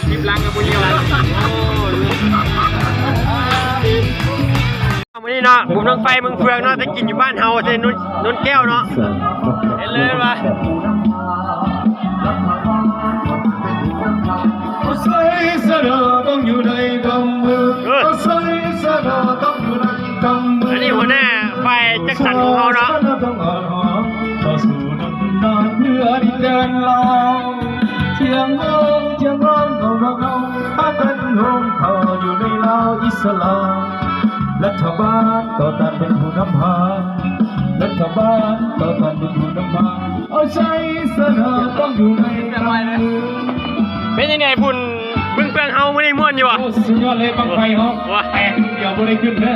ຄລິບຫຼັງກັບຜູ້ດຽວ ໂອ້ ມື້ນີ້ເນາະ ບຸນບັ້ງໄຟເມືອງເຟືອງເນາະ ໄດ້ກິນຢູ່ບ້ານເຮົາ ເຊໂນນ ໂນນແກ້ວເນາະ ເຫັນເລີຍວ່າ ເອີ ອັນນີ້ຫົວໜ້າຝ່າຍຈັດສັນຂອງເຮົາເນາະ ສຽງຮ້ອງ ສຽງຮ້ອງຂອງພວກເຮົາ ພາກັນໂຮມເຂົ້າຢູ່ໃນລາວອິດສະຫຼາມ ລັດຖະບານຕໍ່ຕ້ານເປັນຜູ້ນຳພາ ລັດຖະບານຕໍ່ຕ້ານເປັນຜູ້ນຳພາ ເອົາໄຊຊະນະຕ້ອງຢູ່ໃນກຳມື. ເປັນຈັ່ງໃດບຸນບຶງເຟືອງເຮົາມື້ນີ້ມ່ວນຢູ່ບໍ່? ໂອ້ ສຸດຍອດເລີຍ ບັ້ງໄຟເຮົາ ວ້າ ແຕກດຽວບໍ່ໄດ້ຂຶ້ນເດີ.